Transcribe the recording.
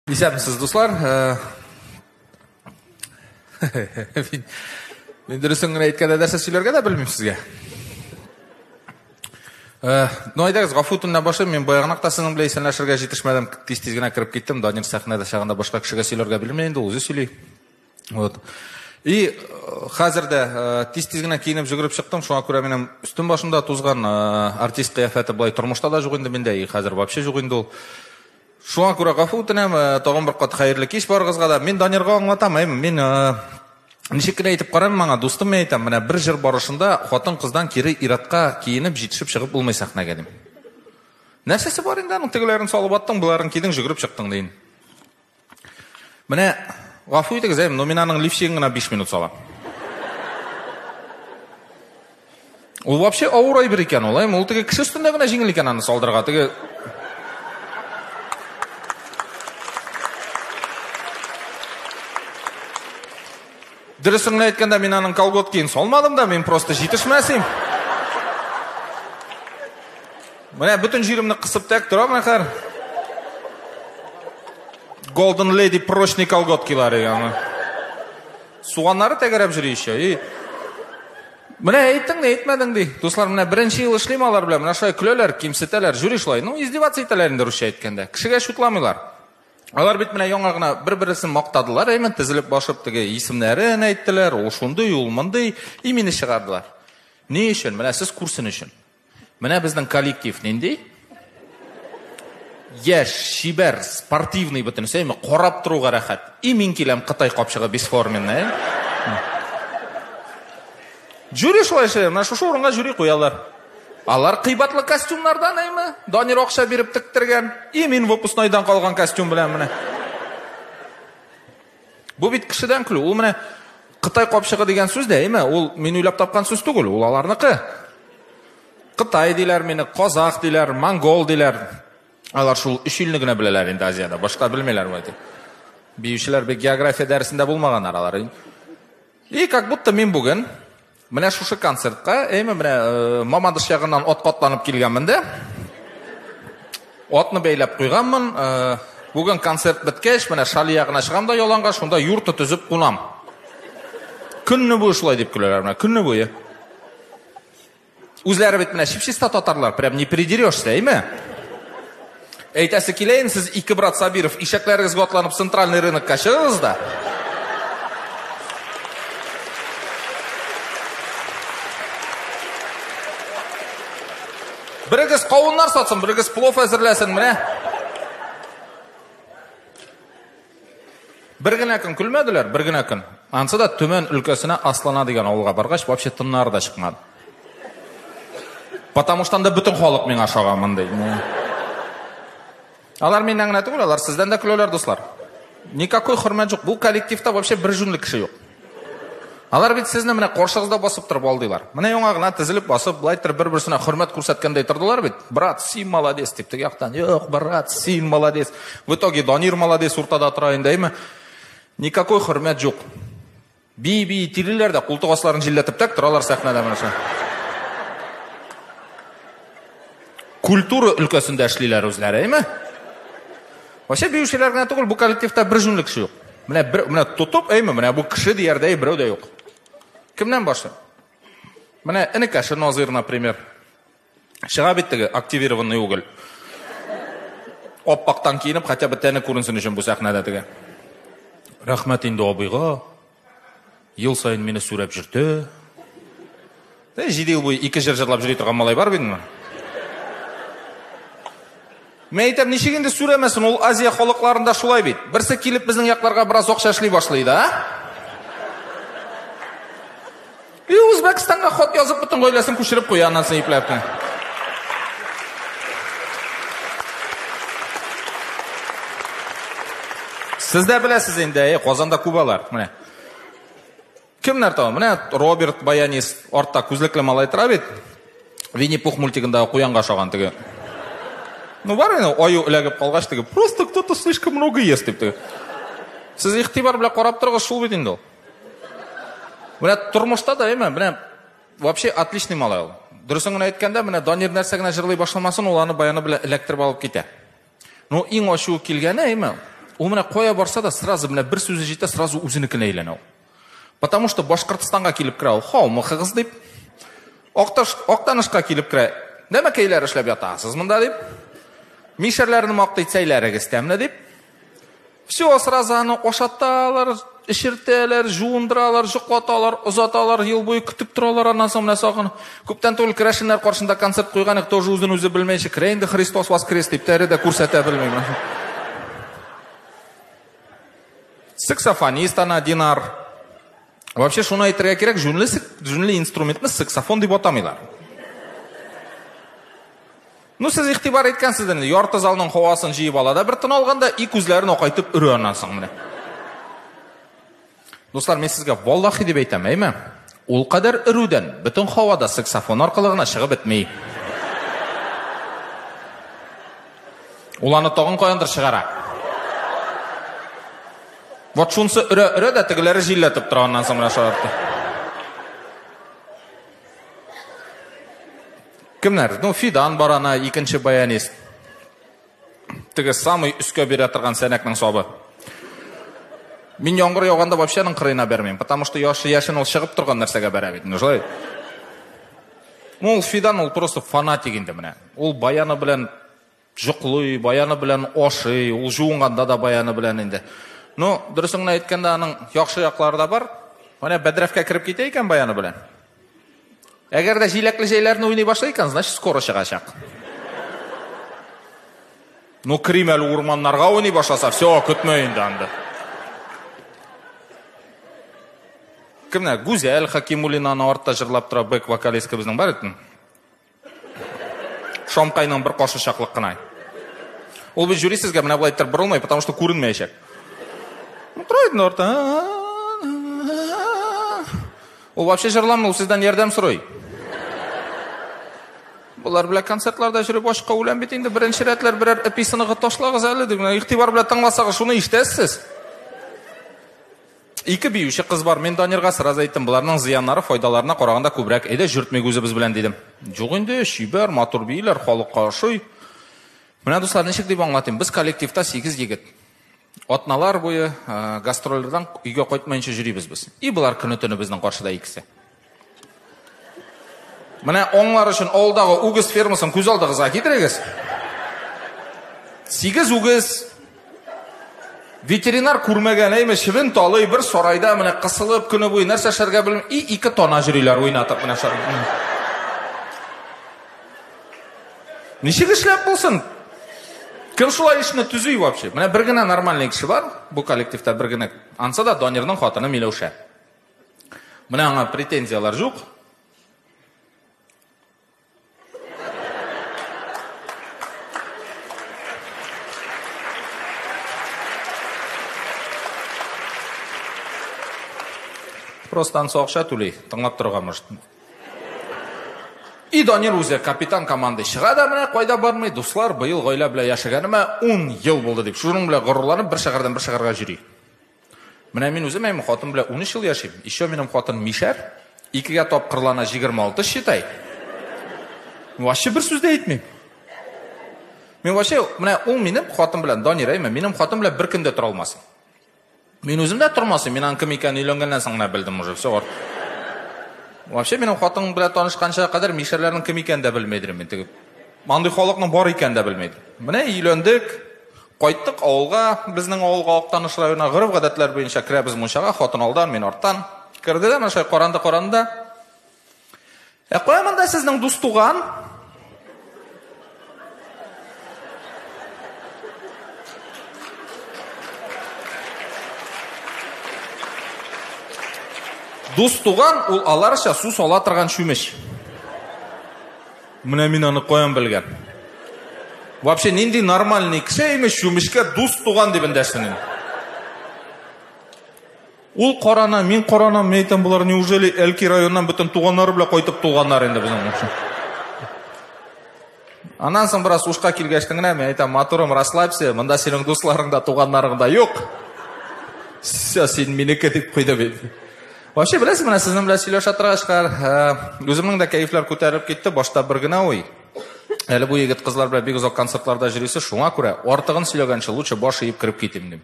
Исәнмесез, дуслар. Мин дөресен генә әйткәндә нәрсә сөйләргә дә белмим сезгә. Ну, әйдәгез, гафу итүеннән башлыйм. Мин баягынак та сезнең белән исәнләшергә җитешмәдем. Тиз-тиз генә кереп киттем. Данир сәхнәдә чагында башка кешегә сөйләргә белми инде, ул үзе сөйли. Вот. И хәзер дә тиз-тиз генә киенеп жүгереп чыктым. Шуңа күрә минем өстем башымда тузган артист кыяфәте болай тормышта да юк инде миндә, и хәзер вообще юк инде ул. Шуңа күрә гафу үтенәм, тагын бер кат хәерле кич барыгызга да. Мин Данирга аңлатам, әйме, мин ничек кенә әйтеп карыйм моңа, дустым, мин әйтәм, менә бер җыр барышында хатын-кыздан кире ир-атка киенеп җитешеп чыгып булмый сәхнәгә дим. Нәрсәсе бар инде аның, тегеләрен салып аттың, боларын кидең, жүгереп чыктың дим. Менә гафу итегез, әйме, но мин аның лифчигын гына 5 минут салам. Ул вообще авыр әйбер икән ул, әйме, ул теге кеше өстендә генә җиңел икән аны салдырырга, теге Дөресен генә әйткәндә, мин аның колготкиен салмадым да, мин просто җитешмәсем. Менә бөтен җиремне кысып тәк тора менә хәр. Golden Lady прочный колготкилары яңа. Суганнары тәгәрәп йөри еще. И менә әйттең дә әйтмәдең ди. Дуслар, менә беренче ел эшлим алар белән. Менә шулай көләләр, кимсетәләр, жюри шулай. Ну, издеваться итәләр инде русча әйткәндә. Кешегә шутламыйлар. Алар бит менә яңа гына бер-берсен мактадылар, әйме, тезелеп башып теге исемнәрен әйттеләр, ул шундый, ул мондый, и мине чыгардылар. Ни өчен? Менә сез күрсен өчен. Менә безнең коллектив нинди? Яшь, чибәр, спортивный бөтенесе, әйме, карап торуга рәхәт. И мин киләм Кытай капчыгы бесформенный. Жюри шулай эшли, менә шушы урынга жюри куялар. Алар кыйбатлы костюмнардан, әйме, Данир акча биреп тектергән. И мин выпускнойдан калган костюм белән менә. Бу бит кешедән көлү. Ул менә Кытай капчыгы дигән сүз дә, әйме, ул мин уйлап тапкан сүз түгел, ул аларныкы. Кытай диләр мине, казах диләр, монгол диләр. Алар шул өч илне генә беләләр инде Азиядә, башка белмиләр бу. Биючеләр бик география дәресендә булмаганнар алар. И как будто мин бүген менә шушы концертка, әйме, менә Мамадыш ягыннан ат катланып килгәнмен дә. Атны бәйләп куйганмын. Бүген концерт беткәч, менә Шали ягына чыгам да яланга, шунда юрта төзеп кунам. Көнне буе шулай дип көләләр менә, көнне буе. Үзләре бит менә чип-чиста татарлар, прям не придерешься, әйме? Әйтәсе килә инде, сез ике брат Сабиров ишәкләрегезгә атланып центральный рынокка чыгыгыз да. Берегез кавыннар сатсын, берегез плов әзерләсен, менә. Бер генә көн көлмәделәр, бер генә көн. Ансы да Төмән өлкәсенә Аслана дигән авылга баргач, вообще тыннары да чыкмады. Потому что анда бөтен халык миңа ошаган мондый. Алар миннән генә түгел, алар сездән дә көләләр, дуслар. Никакой хөрмәт юк. Бу коллективта вообще бер җүнле кеше юк. Алар бит сезне менә каршыгызда басып торып алдыйлар. Менә яңа гына тезелеп басып, былай торып бер-берсенә хөрмәт күрсәткәндәй тордылар бит. Брат, син молодец дип теге яктан. Юк, брат, син молодец. В итоге Данир молодец уртада тора инде, әйме? Никакой хөрмәт юк. Би-би тиреләр дә култык асларын җилләтеп тәк торалар сәхнәдә менә шулай. Культура өлкәсендә эшлиләр үзләре, әйме? Вообще биючеләр генә түгел, бу коллективта бер җүнле кеше юк. Менә бер, менә тотып, әйме, менә бу кеше диярдәй берәү дә юк. Кемнән башлыйм? Менә энекәше Назир, например. Чыга бит теге активированный уголь. Аппактан киенеп, хотя бы тәне күренсен өчен бу сәхнәдә теге. Рәхмәт инде абыйга. Ел саен мине сүрәп йөртә. 7 ел буе ике җыр җырлап йөри торган малай бар бит инде. Мин әйтәм, ничек инде сүрәмәсен, ул Азия халыкларында шулай бит. Берсе килеп безнең якларга бераз акча эшли башлый да. И Үзбәкстанга хат язып бөтен гаиләсен күчереп куя аннан соң ипләп. Сез дә беләсез инде, әй, Казанда күп алар. Менә. Кемнәр тагын? Менә Роберт баянист, артта күзлекле малай тора бит. Винни-Пух мультигындагы куянга ошаган теге. Ну бар инде, аю эләгеп калгач теге, просто кто-то слишком много ест дип теге. Сез игътибар белән карап торыгыз, шул бит инде ул. Менә тормышта да, әйме, менә вообще отличный малай ул. Дөресен генә әйткәндә, менә Данир нәрсә генә җырлый башламасын, ул аны баяны белән эләктереп алып китә. Ну, иң ачуы килгәне, әйме, Ул менә кая барса да, сразу менә бер сүзе җитә, сразу үзенекенә әйләнә ул. Потому что Башкортстанга килеп керә ул, һаумыһыгыз дип. Актанышка килеп керә, нәмәкәйләр эшләп ятасыз монда дип. Мишәрләрне мактый, чәйләрегез тәмле дип. Все, сразу аны ашаталар, эчертәләр, жуындыралар, йоклаталар, озаталар, ел буе көтеп торалар, аннан соң менә сагын. Күптән түгел керәшеннәр каршында концерт куйган идек, тоже үзен үзе белмәенчә керә инде Христос воскрес дип, тәре дә күрсәтә белмим. Саксофонист ана Динар. Вообще шуны әйтергә кирәк, җүнле инструментны саксофон дип атамыйлар. Ну, сез игътибар иткәнсез инде, ярты залның һавасын җыеп ала да бер тын алганда и күзләрен акайтып өрә аннан соң менә. Дуслар, мин сезгә валлахи дип әйтәм, әйме? Ул кадәр өрүдән бөтен һава да саксофон аркылы гына чыгып бетми. Ул аны тагын каяндыр чыгара. Вот шунысы өрә-өрә дә тегеләре җилләтеп тора аннан соң менә шулар. Кемнәр? Ну, Фидан бар ана, икенче баянист. Теге самый өскә бирә торган сәнәкнең сабы. Мин яңгыр яуганда вообще аның кырыена бәрмим, потому что яшен ул чыгып торган нәрсәгә бәрә бит. Ну, шулай. Ну, ул Фидан ул просто фанатик инде менә. Ул баяны белән йоклый, баяны белән ашый, ул жуынганда да баяны белән инде. Ну, дөресен генә әйткәндә, аның яхшы яклары да бар. Менә бәдрәфкә кереп китә икән баяны белән. Әгәр дә җиләкле җәйләрне уйный башлый икән, значит, скоро чыгачак. Ну, керим әле урманнарга уйный башласа, все, көтмә инде анда. Кемнәр? Гүзәл Хакимуллинаны артта җырлап тора, бэк вокалистка безнең бар итен. Шамкайның бер кашы чаклык кына. Ул бит жюри сезгә менә болай иттереп борылмый, потому что күренмәячәк. Тора инде артта. Ул вообще җырламый, ул сездән ярдәм сорый. Болар белән концертларда йөреп башка үләм бит инде, беренче рәтләр берәр эписыныгы ташлагыз әле дип, игътибар белән тыңласагыз, шуны ишетәсез. Ике биюче кыз бар. Мин Данирга сразу әйттем, боларның зыяннары файдаларына караганда күбрәк. Әйдә, җөртмик үзебез белән дидем. Юк инде, чибәр, матур бииләр, халыкка ошый. Менә дуслар, ничек дип аңлатыйм? Без коллективта 8 егет. Атналар буе гастрольләрдән өйгә кайтмаенча йөрибез без. И болар көне-төне безнең каршыда икесе. Менә аңлар өчен авылдагы үгез фермасын күз алдыгызга китерегез. 8 үгез. Ветеринар күрмәгән, әйме, чебен талый, бер сарайда менә кысылып көне буе нәрсә эшләргә белми. И ике тана йөриләр уйнатып менә шар. Ничек эшләп булсын? Кем шулай эшне төзи вообще? Менә бер генә нормальный кеше бар, бу коллективта бер генә. Ансы да Данирның хатыны Миләүшә. Менә аңа претензияләр юк. Просто ансы акча түли, тыңлап торырга может. И Данир үзе капитан команды чыга да менә кайда бармый, дуслар, быел гаилә белән яшәгәнемә 10 ел булды дип, шуның белән горурланып бер шәһәрдән бер шәһәргә йөри. Менә мин үзем әйме хатын белән 13 ел яшим. Еще минем хатын мишәр, икегә тапкырлана 26 считай. Вообще бер сүз дә әйтмим. Мин вообще, менә ул минем хатын белән, Данир әйме, минем хатын белән бер көндә тора алмасын. Мин үзем дә тормасын, мин аның кем икәнен өйләнгәннән соң гына белдем уже, все. Вообще минем хатын белән танышканча кадәр мишәрләрнең кем икәнен дә белмәйдер мин теге. Мондый халыкның бар икәнен дә белмәйдем. Менә өйләндек, кайттык авылга, безнең авылга Актаныш районына, гореф-гадәтләр буенча керәбез мунчага, хатын алдан, мин арттан. Керде дә, менә шулай каранды-каранды да. Ә кая монда сезнең дус туган? Дус туган ул аларча су сала торган чүмеч. Менә мин аны каян белгән. Вообще нинди нормальный кеше имеш чүмечкә дус туган дип эндәшсен инде. Ул карана, мин каранам, мин әйтәм, болар неужели Әлки районыннан бөтен туганнары белән кайтып тулганнар инде безнең вообще. Аннан соң бераз ушка килгәчтен генә мин әйтәм, матурым, расслабься, монда синең дусларың да, туганнарың да юк. Все, син минеке дип куйды бит. Вообще, беләсез, менә сезнең белән сөйләшә торгач, үземнең дә кәефләр күтәрелеп китте, башта бер генә уй. Әле бу егет кызлар белән бик озак концертларда йөрисе, шуңа күрә артыгын сөйләгәнче лучше баш иеп кереп китим дим.